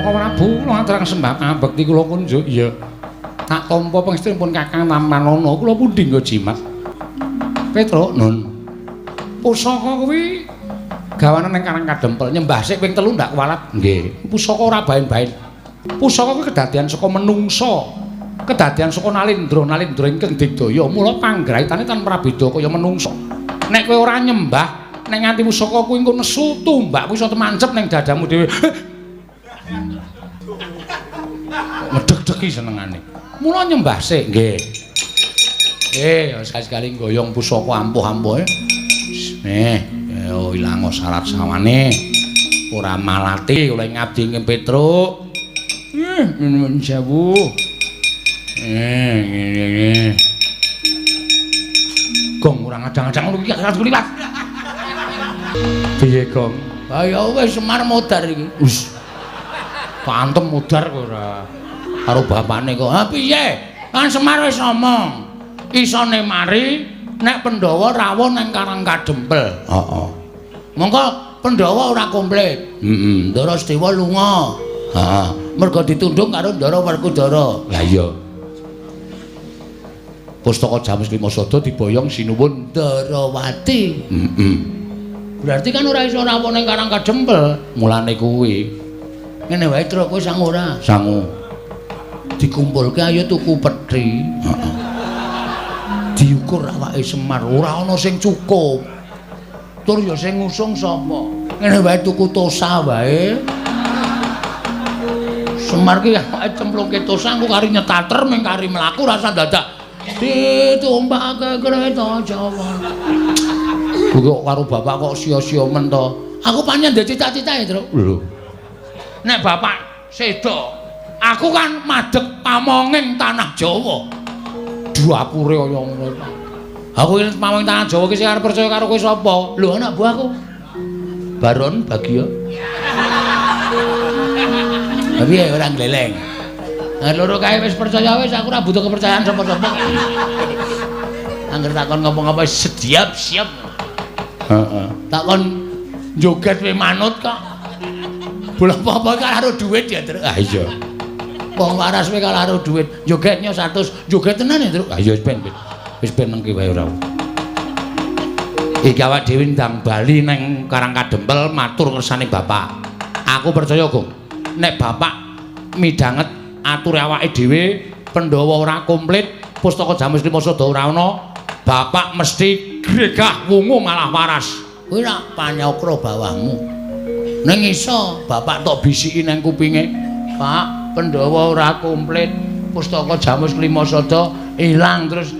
Jaka Prabu kula aturang sembah pangabekti kula kunjuk. Iya. Tak tampa pangestunipun Kakang Tamanana kula pundi nggo jimat. Petruk nun. Pusaka kuwi gawanan ning Karang Kadempel nyembah sik ping 3 ndak kuwalat. Nggih. Pusaka ora baen-baen. Pusaka kuwi kedadian saka menungsa. Kedadian saka nalindra, nalindra ingkang digdaya. Mula panggraitane tan prabeda kaya menungsa. Nek kowe ora nyembah, nek nganti pusaka kuwi engko nesu tumbak kuwi iso temancep ning dadamu dhewe. Ngedeg-degi senengane. Mula nyembah sik nggih. Sekali-sekali nggoyong pusaka ampuh-ampuhe. Yo ilang syarat sawane. Ora malati oleh ngabdi ing Petruk. Nuwun sewu. Ngene. Gong ora ngadang-adang ngono iki aku liwat. Piye, Gong? Ha ya wis Semar modar iki. Wis. Pantem modar kok ora. Karo bapane kok. Ha piye? Kan Semar wis ngomong. Isone mari nek Pandhawa rawuh ning Karang Kadempel. Heeh. Mongko Pandhawa ora komplit. Heeh. Ndara Sedewa lunga. Heeh. Mergo ditundung karo Ndara Werkudara. Lah iya. Pustaka Jamus Lima Sada diboyong sinuwun Ndarawati. Heeh. Berarti kan ora iso rawuh ning Karang Kadempel. Mulane kuwi. Ngene wae Truk, kowe sangu ora? Sangu. Dikumpulke ayo tuku peti. Heeh. Diukur awake Semar ora ana sing cukup. Tur ya sing ngusung sapa? Ngene wae tuku tosa wae. Semar ki awake cemplungke tosa engko kari nyetater ming kari mlaku rasa dadak ditumpake kereta Jawa. Kuwi kok karo bapak kok sia-sia men to. Aku pancen ndek cita-cita ya, Truk. Lho. Nek bapak sedo, aku kan madheg pamonging tanah Jawa. Dapure kaya ngono. Aku iki pamonging tanah Jawa iki sing arep percaya karo kowe sapa? Lho anak buahku. Baron Bagio. Piye ora gleleng. Nah, loro kae wis percaya wis aku ora butuh kepercayaan sapa-sapa. Angger takon ngomong apa sediap siap. Heeh. Takon joget we manut kok. Bola apa-apa karo duit ya, Truk. Ah iya. Wong waras we karo duit. Jogetnya 100, joget tenan ya, Truk. Ah iya wis ben. Wis ben nengki wae ora. Iki awak dhewe ndang bali nang Karang Kadempel matur ngersane bapak. Aku percaya, Gong. Nek bapak midhanget ature awake dhewe, Pandhawa ora komplit, pustaka Jamus Lima Sada ora ana, bapak mesti gregah wungu malah waras. Kuwi rak panyakra bawahmu. Ning iso bapak tok bisiki nang kupinge, Pak, Pandhawa ora komplit, pustaka Jamus Lima Sada ilang terus.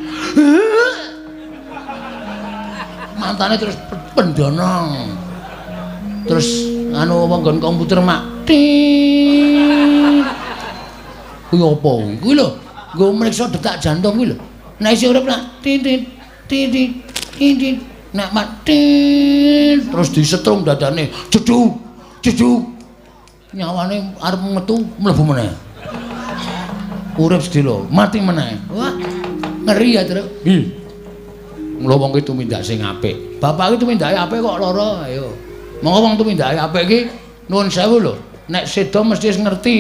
Mantane terus pendana. Terus anu apa nggon komputer mak. Tit. Kuwi apa? Kuwi lho, nggo mriksa detak jantung kuwi lho. Nek isih urip nak tit tit tit tit nek mati terus disetrum dadane jeduk jeduk nyawane arep metu mlebu meneh. Urip sedelo, mati meneh. Wah, ngeri ya, Truk. Nggih. Mula wong ki tumindak sing apik. Bapak ki tumindake apik kok lara, ayo. Monggo wong tumindake apik ki nuwun sewu lho. Nek seda mesti wis ngerti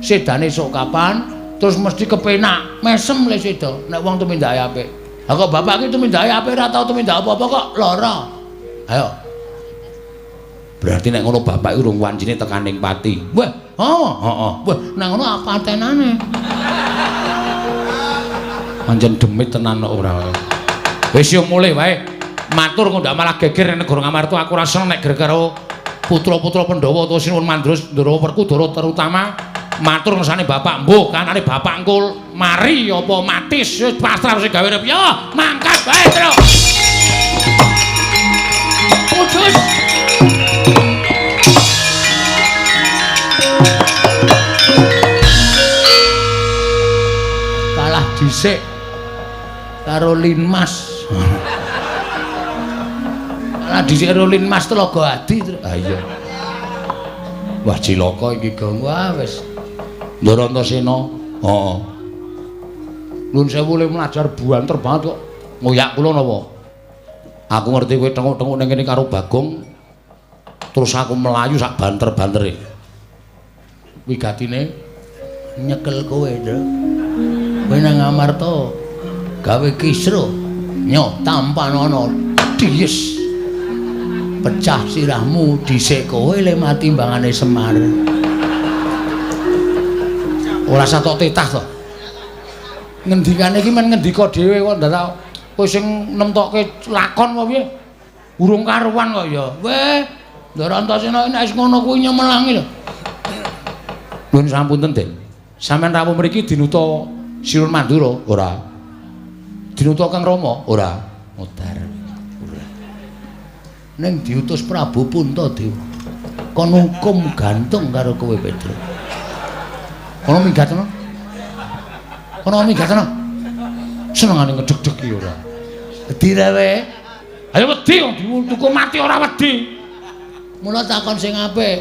sedane sok kapan, terus mesti kepenak, mesem le seda nek wong tumindake apik. Lah kok bapak ki tumindake apik ora tau tumindak apa-apa kok lara. Ayo. Berarti nek ngono bapak iki urung wancine tekaning pati. Wah, oh, heeh. Wah, nek ngono apa tenane? Pancen demit tenan kok ora. Wis yo mulih wae. Matur kok ndak malah geger ning negara Ngamarta aku ora seneng nek geger karo putra-putra Pandhawa utawa Sinuwun Mandura Ndara Werkudara terutama matur ngersane bapak mbuh kanane bapak engko mari apa mati wis pasrah sing gawe urip yo mangkat wae Truk. Kudus. Kalah dhisik karo Linmas. Kalah dhisik karo Linmas Telaga Adi. Ha iya. Wah cilaka iki Gong. Wah wis. Ndara Antasena. Heeh. Nuwun sewu le mlajar buanter banget kok. Ngoyak kula napa? Aku ngerti kowe tenguk-tenguk ning kene karo Bagong. Terus aku melayu sak banter-bantere. Wigatine nyekel kowe, Nduk. Kowe nang Ngamarta gawe kisruh, nyoh tampanono dies. Pecah sirahmu dhisik kowe le mati timbangane Semar. Ora satok titah to. Ngendikane iki men ngendika dhewe kok ndadak kowe sing nemtokke lakon apa piye? Urung karuan kok ya. Weh, Ndara Antasena nek wis ngono kuwi nyemelangi lho. Nuwun sampun, Den. Sampeyan rawuh mriki dinuta Sirun Mandura? Ora. Dinuta Kang Rama? Ora. Modar. Ora. Ning diutus Prabu Puntadewa. Kon hukum gantung karo kowe, Petro. Kono minggat ana? Kono minggat ana? Senengane ngedeg-deg iki ora. Wedi ra kowe? Ayo wedi wong diutuku mati ora wedi. Mula takon sing apik.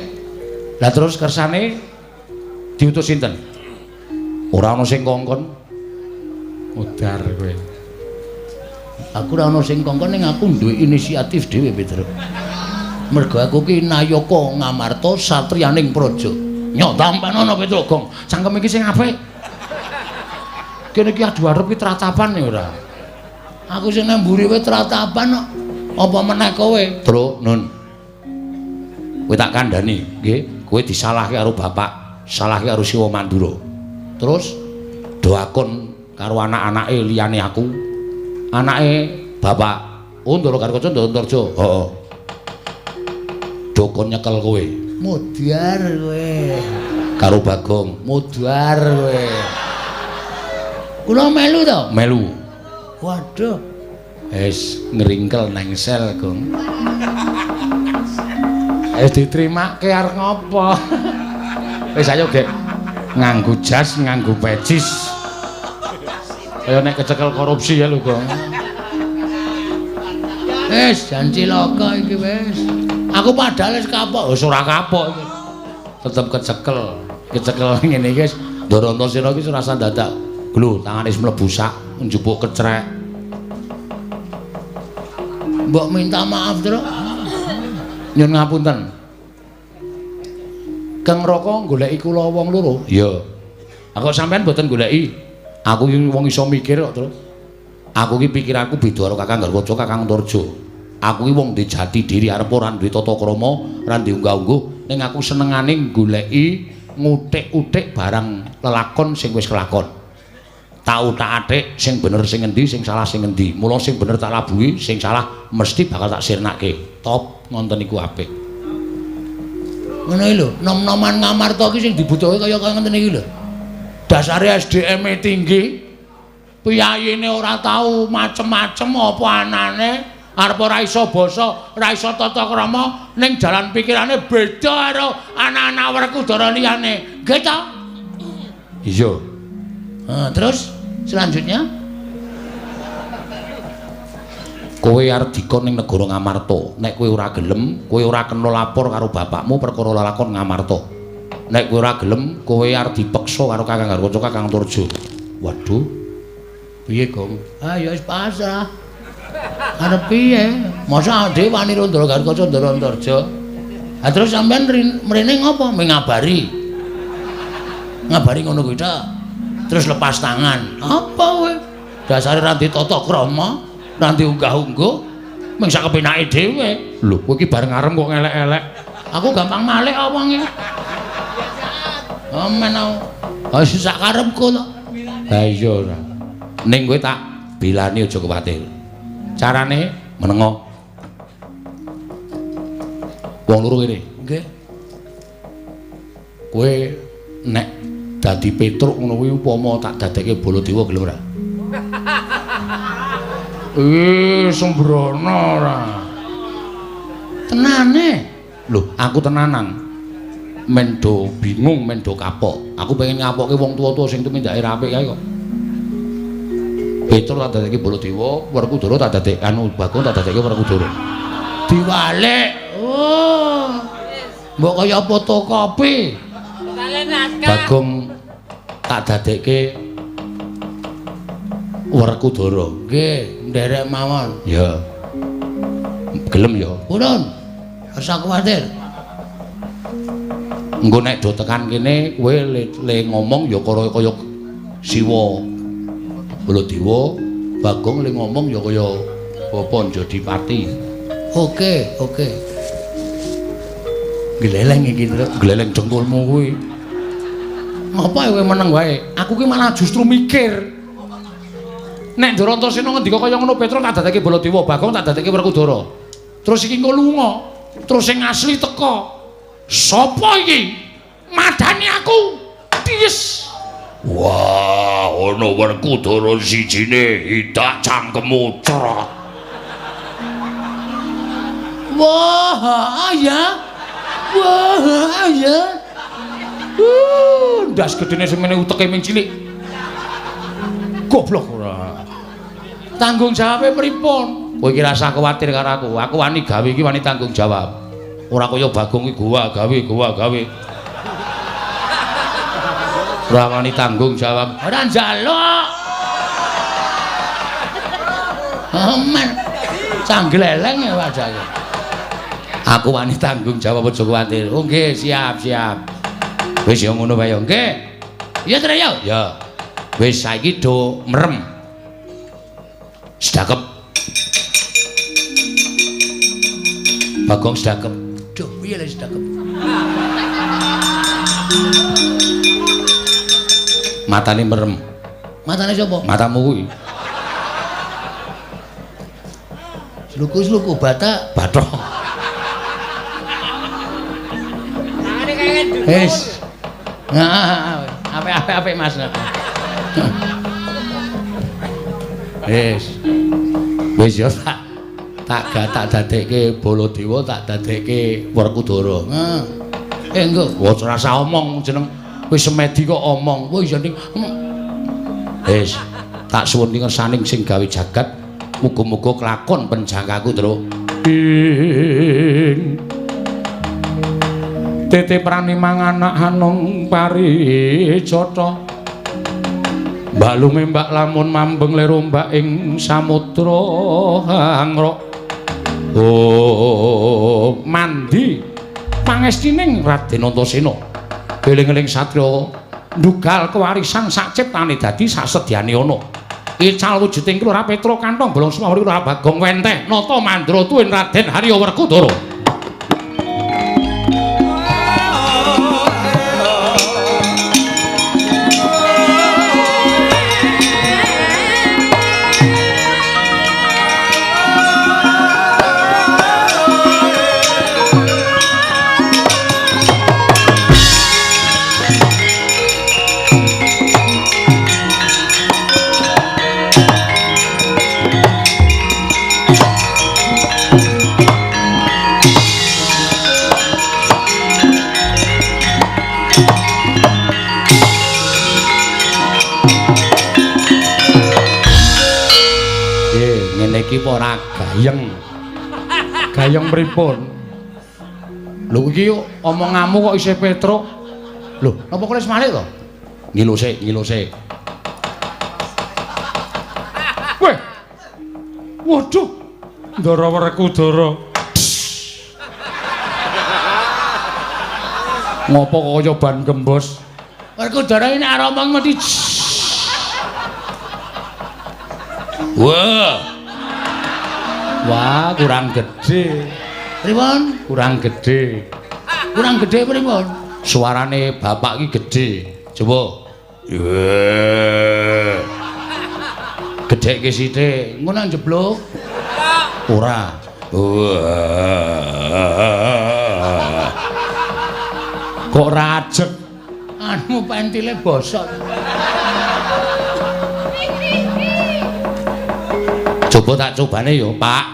Lah terus kersane diutus sinten? Ora ana sing kongkon. Modar kowe. Aku ora ana sing kongkon ning aku duwe inisiatif dhewe, Petro. Mergo aku ki nayaka Ngamarta satriyaning praja. Nyoh tampanono Petro Gong. Cangkem iki sing apik. Kene iki adu arep ki tratapan ya ora. Aku sing nang mburi kowe tratapan kok. Apa meneh kowe? Tru, Nun. Kowe tak kandhani, nggih. Kowe disalahke karo bapak, salahke karo Siwa Mandura. Terus doakon karo anak-anake liyane aku. Anake bapak, oh Ndara Gatotkaca Ndara Antarja. Heeh. Dokon nyekel kowe. Modar kowe. Karo Bagong, modar kowe. Kula melu to? Melu. Waduh. Wis ngringkel nang sel, Gong. Wis ditrimake arep ngopo? Wis ayo, Gek. Nganggo jas, nganggo pecis. Kaya nek kecekel korupsi ya lho, Gong. Wis jan cilaka iki wis. Aku padahal wis kapok. Wis ora kapok iki. Tetep kecekel. Kecekel ngene iki wis Ndara Antasena iki ora usah dadak. Lho, tangane wis mlebu sak, njupuk kecrek. Mbok minta maaf, Truk. Nyun ngapunten. Kang Raka goleki kula wong loro? Iya. Aku sampean mboten goleki. Aku iki wong iso mikir kok, Truk. Aku iki pikiranku beda karo Kakang Garwaca, Kakang Antarja. Aku iki wong duwe jati diri, arep ora duwe tata krama, ora duwe unggah-ungguh, ning aku senengane goleki ngutik-utik barang lelakon sing wis kelakon. Tak utak-atik sing bener sing ngendi, sing salah sing ngendi. Mula sing bener tak labuhi, sing salah mesti bakal tak sirnake. Top ngonten iku apik. Ngono iki lho, nom-noman Ngamarta iki sing dibutuhke kaya kaya ngenten iki lho. Dasare SDM-e tinggi. Piyayine ora tau macem-macem apa anane, arep ora iso basa, ora iso tata krama, ning jalan pikirane beda karo anak-anak Werkudara liyane. Nggih ta? Iya. Terus selanjutnya kowe arep dikon ning negara Ngamarta. Nek kowe ora gelem, kowe ora kena lapor karo bapakmu perkara lelakon Ngamarta. Nek kowe ora gelem, kowe arep dipeksa karo Kakang Garwaca, Kakang Antarja. Waduh. Piye, Gong? Ah ya wis pasrah. Arep piye? Masa dhewe wani karo Ndara Gatotkaca, Ndara Antarja? Ha terus sampean mrene ngopo? Mengabari. Ngabari ngono kuwi ta. Terus lepas tangan. Apa kowe? Dasare ra ndek tata krama, ra ndek unggah-ungguh, mung sak kepenake dhewe. Lho, kowe iki bareng arem kok ngelek-elek. Aku gampang malik apa wonge. Amen aku. Ha sak karepku to. Ha iya ora. Ning kowe tak bilani aja kuwatir. Carane menengo. Wong loro kene. Nggih. Kowe nek dadi Petruk ngono kuwi upama tak dadekke Baladewa gelem ora? Sembrono ora. Tenane. Lho, aku tenanan. Men do bingung, men do kapok. Aku pengen ngapokke wong tuwa-tuwa sing tumindake ra apik kae kok. Petruk tak dadekke Baladewa, Werkudara tak dadekke anu Bagong tak dadekke Werkudara. Diwalik. Oh. Mbok kaya fotokopi. Bagong tak dadekke Werkudara. Nggih, nderek mawon. Ya. Gelem ya. Purun. Ora kuwatir. Engko nek do tekan kene kowe le ngomong ya kaya Siwa. Baladewa, Bagong le ngomong ya kaya Bapak Njodipati. Oke, oke. Gleleng iki, Truk. Gleleng dengkulmu kuwi. Ngapa kowe meneng wae? Aku ki malah justru mikir. Nek Ndara Antasena ngendika kaya ngono Petruk tak dadekke Baladewa, Bagong tak dadekke Werkudara. Terus iki engko lunga. Terus sing asli teka. Sopo iki? Madani aku. Ties. Wah, ana Werkudara sijine idak cangkemmu cerot. Wah, ya. Wah, ya. Ndas gedene semene uteke ming cilik. Goblok ora. Tanggung jawabe pripun? Kowe iki rasah kuwatir karo aku. Aku wani gawe iki wani tanggung jawab. Ora kaya Bagong iki gowa gawe, gowa gawe. Ora wani tanggung jawab. Ora njaluk. Aman. Canggleleng ya wajahe. Aku wani tanggung jawab aja kuwatir. Oh nggih, siap, siap. Wis ya ngono wae ya. Nggih. Iya Tru ya. Ya. Wis saiki do merem. Sedakep. Bagong sedakep. Duh, piye lek sedakep? Matane merem. Matane sapa? Matamu kuwi. Sluku-sluku batak, bathok. Wis. Nah, apik-apik Mas. Wis. Wis ya tak dadekke Baladewa, tak dadekke Werkudara. Heeh. Engko ora usah omong jeneng wis semedi kok omong. Wah iya ning. Wis, tak suwun ngersaning sing gawe jagat, muga-muga kelakon penjangkaku, Truk. Ing tete prani manganak hanung parijata. Mbak lume mbak lamun mambeng lero mbak ing samudra hangrok. Oh, mandi pangestining Raden Antasena. Eling-eling satriya ndugal kewarisan sak ciptane dadi sasedyane ana. Ical wujuding Kelurahan Petruk kantong bolong Sumawuri Kelurahan Bagong wenteh nata mandra tuwin Raden Harya Werkudara. Iki ora gayeng. Gayeng pripun? Lho iki omonganmu kok isih Petruk. Lho, napa kowe wis malik to? Ngilo sik, ngilo sik. Weh. Waduh. Ndara Werkudara. Ngopo kok kaya ban gembos? Werkudara ini arep omong mesti. Wah. Wah, kurang gede. Pripun? Kurang gede. Kurang gede pripun? Suarane bapak iki gede. Coba. Gedhekke sithik. Ngono nang jeblok. Ora. Kok rajek? Anu pentile bosok. Coba tak cobane ya, Pak.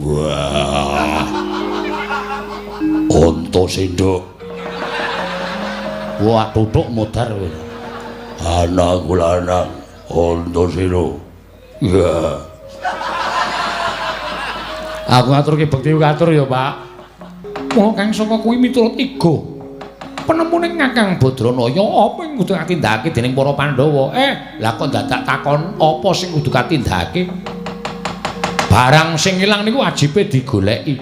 Wah. Antasena. Wah, tutuk modar kowe. Anakku lanang Antasena. Ya. Aku ngaturke bekti katur ya, Pak. Mula kang saka kuwi miturut iga. Penemune Kakang Badranaya apa sing kudu katindakake dening para Pandhawa? Lah kok dadak takon apa sing kudu katindakake? Barang sing ilang niku wajibe digoleki.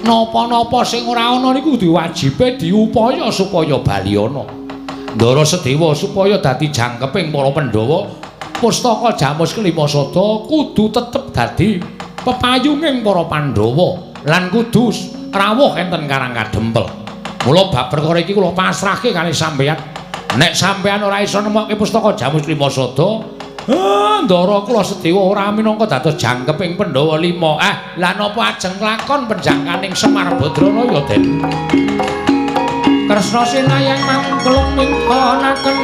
Napa-napa sing ora ana niku diwajibe diupaya supaya bali ana. Ndara Sedewa supaya dadi jangkeping para Pandhawa, pustaka Jamus Kelima Sada kudu tetep dadi pepayunging para Pandhawa lan kudu rawuh enten Karang Kadempel. Mula bab perkara iki kula pasrahke kalih sampeyan. Nek sampeyan ora iso nemokke pustaka Jamus Kelima Sada, Ndara kula Sedewa ora minangka dados jangkeping Pandhawa 5. Lah napa ajeng lakon penjangkaning Semar Badranaya, Den? Kresna sinayang mangklung mingkonaken.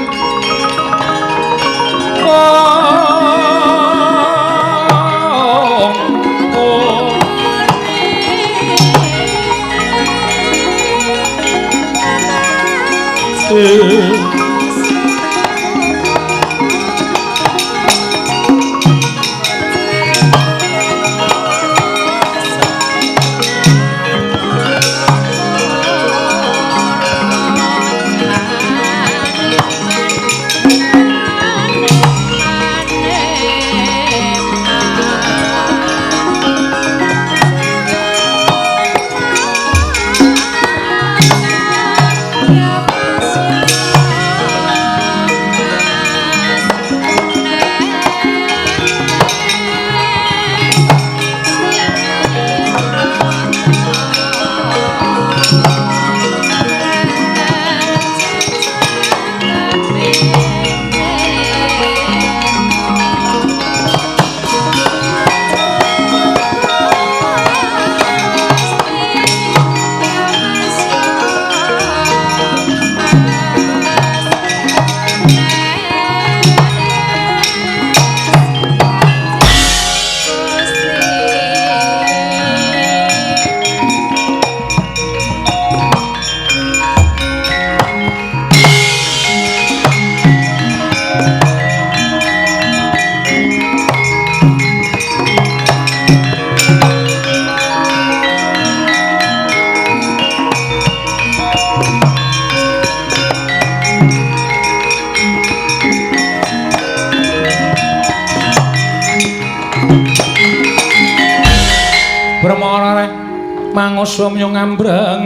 Mangosomyo ngambreng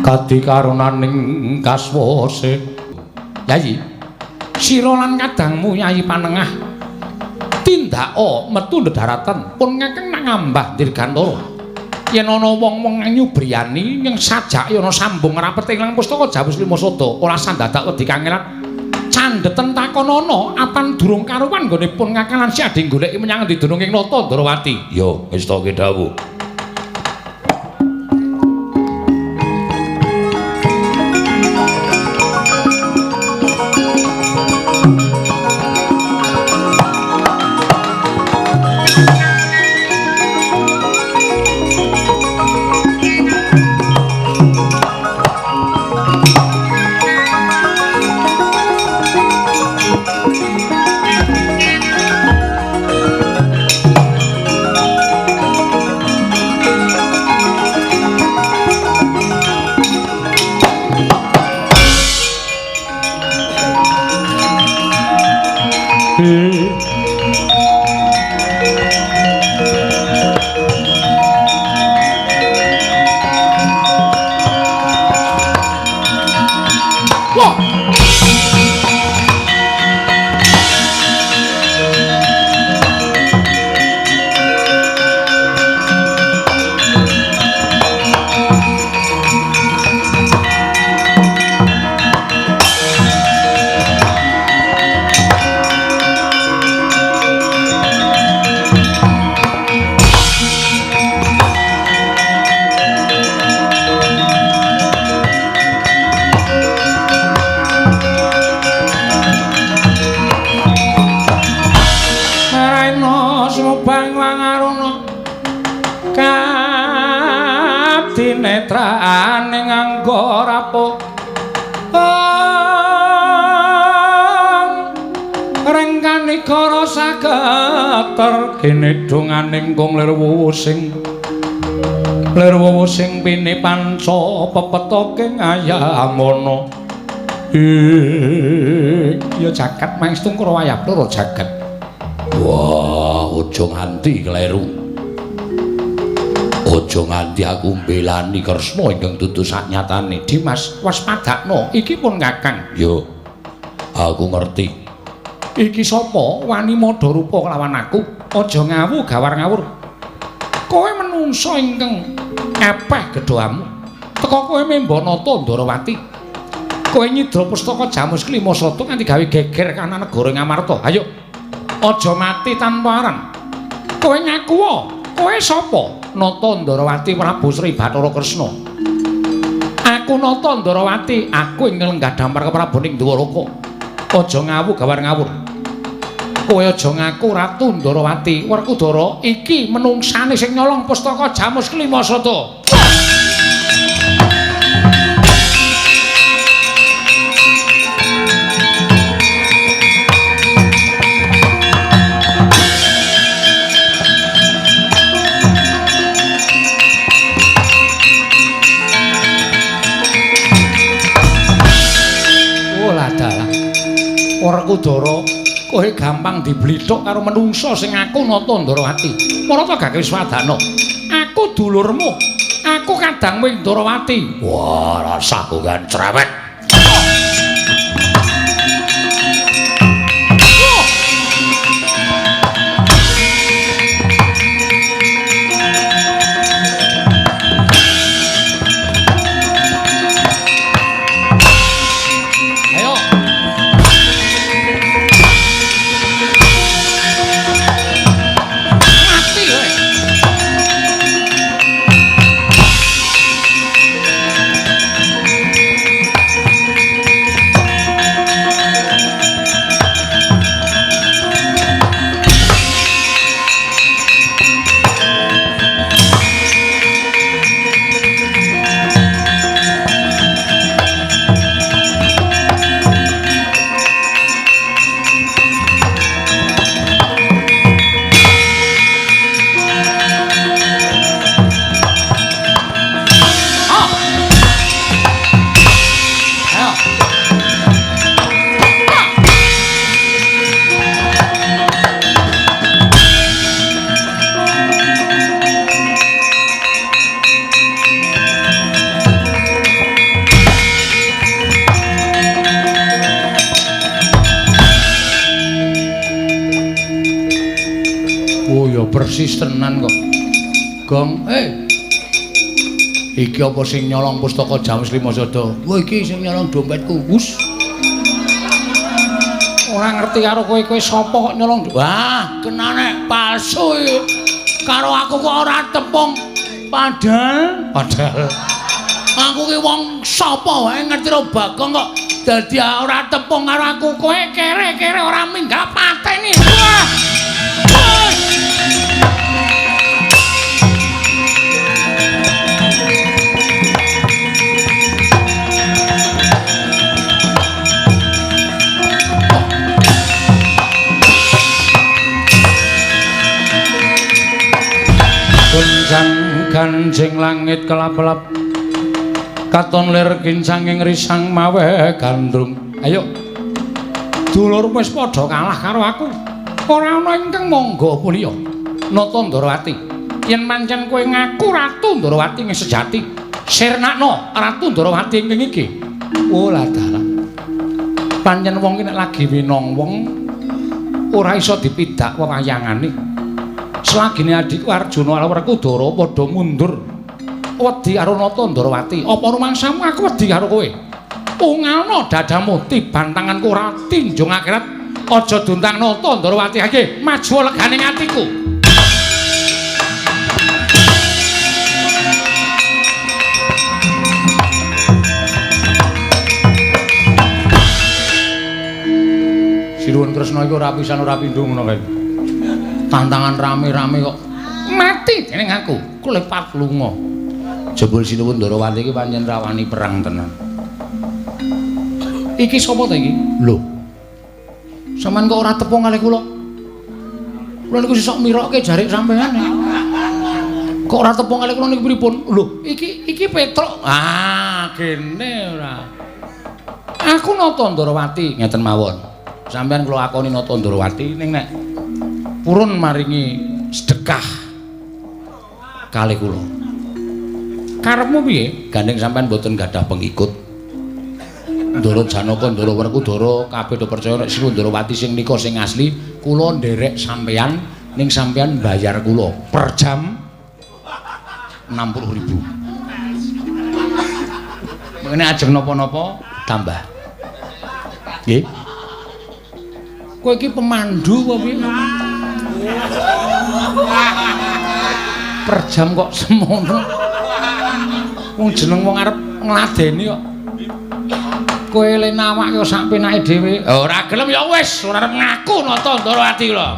kadi karunaning kaswase. Yayi, sira lan kadangmu Yayi Panengah tindaka metu ndheratan pun ngakeng nang ngambah dirgantara. Yen ana wong-wong nyubriyani ing sajake ana sambung rapet ing pustaka Jamus Lima Sada ora sandadak wedi kangelan. Candheten takonana apan durung karuwan nggone pun ngakalan si adhi goleki menyang endi dunung ing nata Ndrawati. Ya, ngestake dawuh. Kanetrane nganggo rapuh rengkanikara sageter kene donganing kung lir wuwusing pini panca pepetoke ngayamana. Ya jagat mangestu Kura wayah loro jagat. Wah, aja nganti kleru. Aja nganti aku mbelani Kresna ingkang dudu saknyatane. Dimas, waspadakno, iki pun Kakang. Yo. Aku ngerti. Iki sapa wani madha rupa kelawan aku? Aja ngawu gawar ngawur. Kowe menungsa ingkang epeh gedhamu. Teka kowe memba Nata Ndarawati. Kowe nyidra pustaka Jamus Klima Sata nganti gawe geger kana negara Ngamarta. Ayo. Aja mati tanpa aran. Kowe ngaku, kowe sapa? Nata Ndarawati Prabu Sri Bathara Kresna. Aku Nata Ndarawati, aku ingkang lenggah dampar kepraboning Dwaraka. Aja ngawu gawar ngawur. Kowe aja ngaku Ratu Ndarawati. Werkudara iki menungsane sing nyolong pustaka Jamus Klima Sata. Werkudara, kowe gampang diblithuk karo menungsa sing ngaku Nata Ndarawati. Marata gak wiswadana. Aku dulurmu. Aku kadang wing Ndarawati. Wah, rasah kowe cerewet. Persis tenan kok. Gong, iki apa sing nyolong pustaka Jamus Lima Sada? Wah, iki sing nyolong dompetku. Wus. Ora ngerti karo kowe, kowe sapa kok nyolong? Wah, kenane palsu iki. Karo aku kok ora tepung. Padahal aku ki wong sapa wae ngerti ro Bagong kok dadi ora tepung karo aku. Kowe kere-kere ora minggah pateni. Wah. Goncang ganjing langit kelap-kelap, katon lir kincanging risang mawe gandrung. Ayo dulur wis padha kalah karo aku. Ora ana ingkang mangga puliya. Nata Ndarawati, yen pancen kowe ngaku Ratu Ndarawati ing sejati, sirnakno Ratu Ndarawati ingkang iki. Oh lah dalah. Pancen wong iki nek lagi winong wong ora iso dipidak wewayangane. Selagine adikku Arjuna karo Werkudara padha mundur wedi karo Nata Ndarawati. Apa rumangsamu aku wedi karo kowe? Ungalno dadamu tiban tanganku ora tinjung akhirat. Aja duntang Nata Ndarawati iki maju legane atiku. Sinuwun Kresna iku ora pisan ora pindho ngono kae. Tantangan rame-rame kok mati dening aku, klepat lunga. Jebul Sinuwun Ndarawati iki pancen rawani perang tenan. Iki sapa ta iki? Lho. Sampeyan kok ora tepung kalih kula? Kula niku sesuk mirokke jarik sampeyan. Kok ora tepung kalih kula niku pripun? Lho, iki Petruk. Ah, gene ora. Aku Nata Ndarawati ngeten mawon. Sampeyan kula akoni Nata Ndarawati ning nek purun maringi sedekah Kalih kula. Karepmu piye? Gandeng sampean mboten gadah pengikut. Ndara Janaka, Ndara Werkudara kabeh do percaya nek Sri Ndrawati sing nika sing asli, kula nderek sampean ning sampean bayar kula per jam 60.000. Mengene ajeng napa-napa tambah. Nggih. Kowe iki pemandu apa piye? Per jam kok semono. Wong jeneng wong arep ngladeni kok. Kowe le nawak yo sak penake dhewe. Ora gelem ya wis, ora arep ngaku nata Ndrawati kula.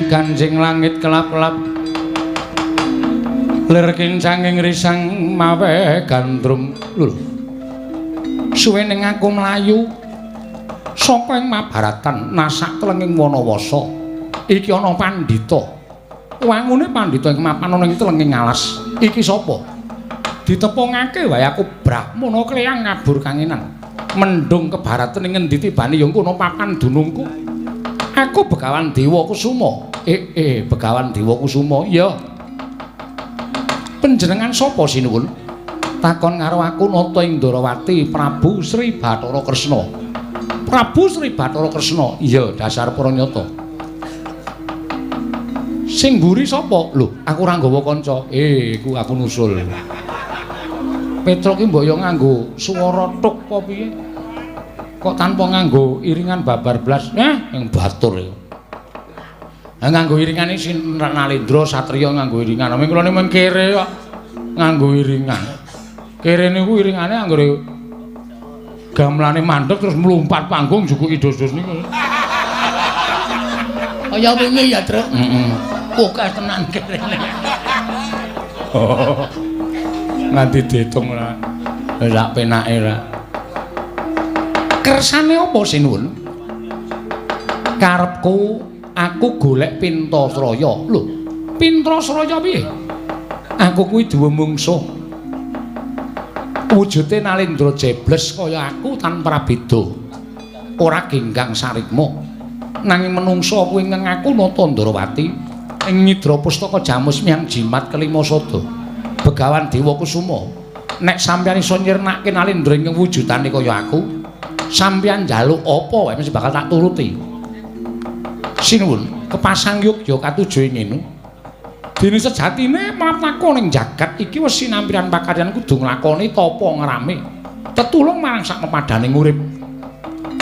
Ganjing langit kelap-kelap lir kincanging risang mawe gandrung. Lho, suwe ning aku mlayu saka ing Mabaratan nasak telenging Wanawasa. Iki ana pandhita. Wangune pandhita ing mapan ana ing telenging alas. Iki sapa? Ditepungake wae aku Brahmana kleyang ngabur kangenan. Mendung kebaratan ing ngendi tibane ya kono papan dunungku. Aku Begawan Dewa Kusuma. Begawan Dewa Kusuma. Iya. Panjenengan sapa sinuwun? Takon karo aku Nata ing Ndrawati Prabu Sri Bathara Kresna. Prabu Sri Bathara Kresna. Iya, dasar pranyata. Sing mburi sapa? Lho, aku ora nggawa kanca. Iku aku nusul. Petruk ki mbok yo nganggo swara tuk apa piye? Kok tanpa nganggo iringan babar blas? Yang batur iku. Ha nganggo iringane sin Nalendra satriya nganggo iringan. Nek kula niku kere kok nganggo iringan. Kere niku iringane anggere gamelane mandeg terus mlumpat panggung jukuki dos-dos niku. Kaya wingi ya, Truk. Heeh. Oke tenan kerene. Oh. Nganti diitung ora. Sak penake ora. Kersane apa sinuwun? Karepku aku golek Pintasraya. Lho, Pintasraya piye? Aku kuwi duwe mungsuh. Wujude Nalendra jebles kaya aku tanpa beda. Ora genggang sarikma. Nanging menungsa kuwi ngengaku Nata Ndrawati ing nyidra pustaka jamus miyang jimat kelima sada. Begawan Dewa Kusuma. Nek sampeyan iso nyirnake Nalendra ing wujudane kaya aku, sampeyan njaluk apa wae mesti bakal tak turuti. Sinuwun, kepasang yogya katuju ing ngene. Dene sejatine mlaku ning jagat iki wis sinampiran pakaryan kudu nglakoni tapa ngrame. Tetulung marang sak pepadaning urip.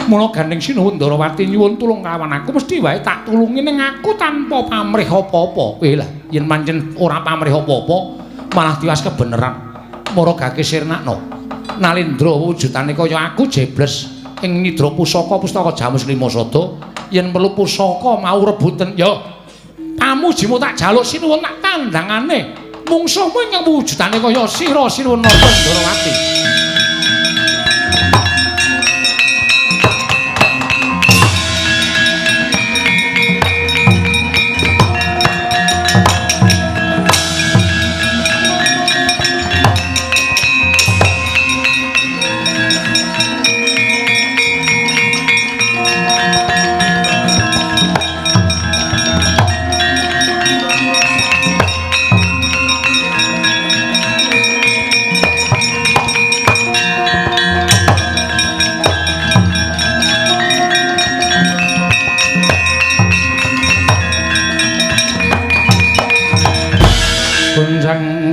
Mula gandeng sinuwun Ndrawati nyuwun tulung kawan aku mesti wae tak tulungi ning aku tanpa pamrih apa-apa. Kowe lah yen pancen ora pamrih apa-apa malah tiwas kebeneran. Maragake sirnakno. Nalendra wujudane kaya aku jebles ing nyidra pusaka pustaka jamus lima sada yen perlu pusaka mau rebuten ya pamujimu tak jaluk sinuwun tak tandangane mungsuhmu ing wujudane kaya sira sinuwun Nata Ndrawati.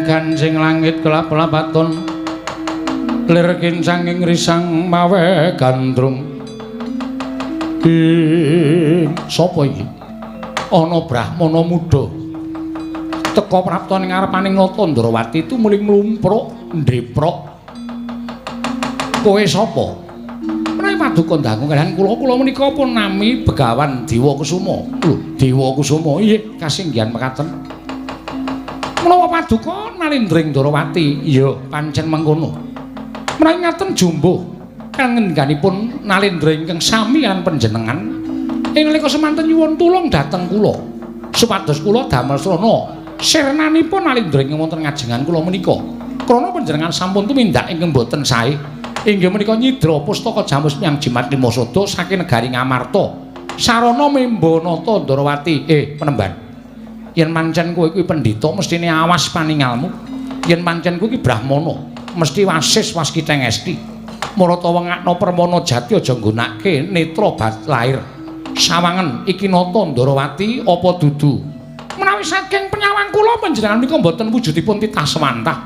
Kancing langit kelap-lapaton lir kincanging risang mawe gandrung. Ing sapa iki? Ana brahmana muda. Teka prapta ning ngarepaning Nata Ndrawati tumuli mlumpruk ndheprok. Kowe sapa? Menawi paduka dangu kaliyan kula, kula menika pun nami Begawan Dewa Kusuma. Lho, Dewa Kusuma inggih kasinggihan mekaten. Menawa paduka Nalindring Ndrawati, iya pancen mengkono. Menawi ngaten jumbuh kangendikanipun Nalindra ingkang sami kaliyan panjenengan ing nalika semanten nyuwun tulung dhateng kula supados kula damel srana sirnanipun Nalindra ingkang wonten ngajengan kula menika. Krana panjenengan sampun tumindak ingkang boten sae, inggih menika nyidra pustaka Jamus Miang Jimat Lima Sada saking negari Ngamarta sarana memba Nata Ndrawati. Penemban, yen pancen kowe kuwi pendhita mestine awas paningalmu. Yen pancen kowe kuwi brahmana mesti wasis waskita ngesti. Marata wengakna permana jati aja nggunakake netra bat lair. Sawangen iki Nata Ndrawati apa dudu? Menawi saking penyawang kula panjenengan menika mboten wujudipun titah sewantah.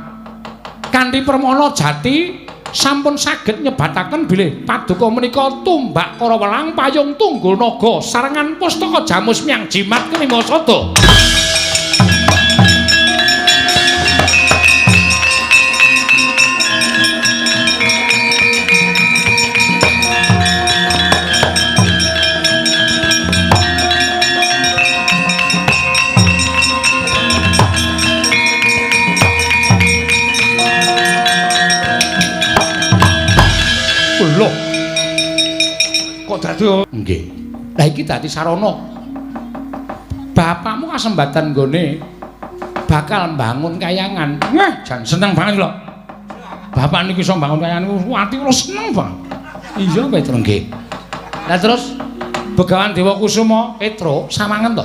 Kanthi permana jati sampun saged nyebataken bilih paduka menika tumbak karawelang payung tunggul naga sarengan pustaka Jamus Miang Jimat Kelima Sada. Lho. Kok dadi? Nggih. Lah iki dadi sarana. Bapakmu kasembatan nggone bakal mbangun kayangan. Wah, jan seneng banget lho. Bapak niki iso mbangun kayangan niku ati kula seneng banget. Iya, Petro nggih. Lah terus Begawan Dewa Kusuma, Petro samangen to.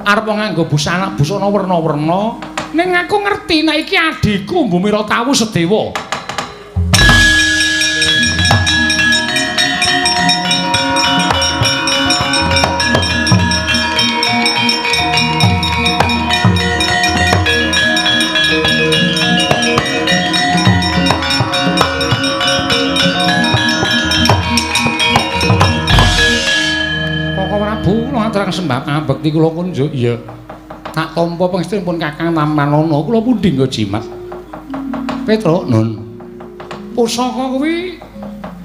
Arep nganggo busana busana werna-werna, ning aku ngerti nek iki adhiku Bumira Tawu Sedewa. Terang sembah pangabekti kula kunjuk. Iya. Tak tampa pangestunipun Kakang Tamanana kula pundi nggo jimat. Petro, nun. Pusaka kuwi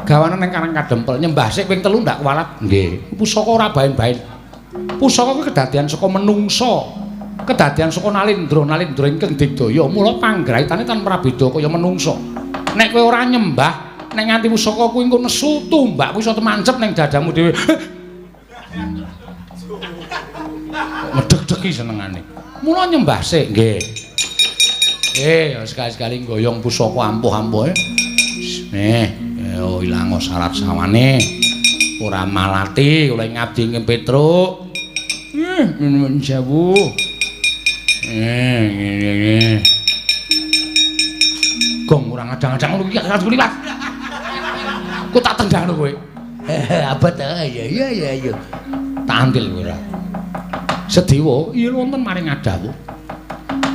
gawanen ning Karang Kadempel nyembah sik ping 3 ndak kuwalat. Nggih. Pusaka ora baen-baen. Pusaka kuwi kedadian saka menungsa. Kedadian saka Nalindra, Nalindra ingkang digdaya. Mula panggraitane tan prabeda kaya menungsa. Nek kowe ora nyembah, nek nganti pusaka kuwi engko nesu tumbak kuwi iso temancep ning dadamu dhewe. Ngedeg-degi senengane. Mula nyembah sik nggih. Sekali-sekali nggoyong pusaka ampuh-ampuhe. Yo ilang syarat sawane. Ora malati kula ngabdi ing Petruk. Nuwun sewu. Ngene. Gong ora ngadang-adang ngono iki aku liwat. Kok tak tendang kowe. Abot iya iya iya. Tak antil kowe ora. Sedewa iya wonten maring adawu.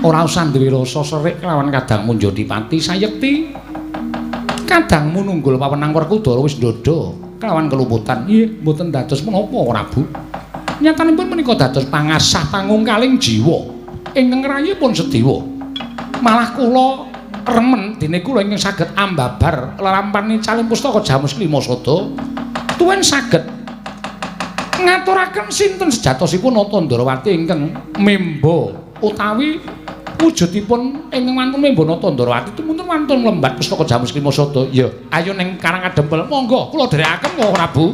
Ora usah duwe rasa serik kelawan kadangmu Njodipati sayekti. Kadangmu nunggul pawenang Werkudara wis ndodha kelawan keluputan. Nggih, mboten dados menapa Prabu. Nyatanipun menika dados pangasah pangungkaling jiwa ingkang ngrayipun Sedewa. Malah kula remen dene kula ingkang saged ambabar lelampahan calim pustaka Jamus Klima Sada tuwin saged ngaturaken sinten sejatosipun Nata Ndrawati ingkang memba utawi wujudipun ingkang wantun memba Nata Ndrawati tumunten wantun mlembat pustaka Jamus Klima Sada. Ya, ayo ning Karang Kadempel. Monggo kula dherekaken kok Prabu.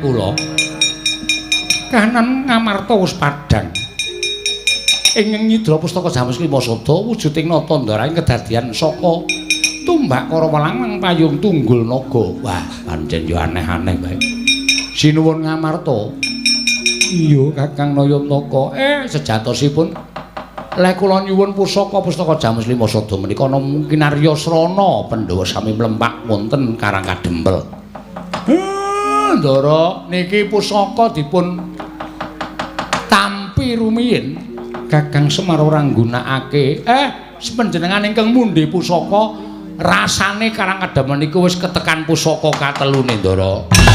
Kula. Kahanan Ngamarta wis padhang. Ing nyidra pustaka Jamus Lima Sada wujuding nata ndaraing kedadian saka tumbak Karawelang lan payung tunggul naga. Wah, pancen yo aneh-aneh bae. Sinuwun Ngamarta. Iya, Kakang Nayantaka. Sejatosipun lek kula nyuwun pusaka pustaka Jamus Lima Sada menika namung kinarya srana Pandhawa sami mlempak wonten Karang Kadempel. Ndara, niki pusaka dipun tampi rumiyin Kakang Semar ora nggunakake. Panjenengan ingkang mundhi pusaka rasane Karang Kadempel niku wis ketekan pusaka katelune, Ndara.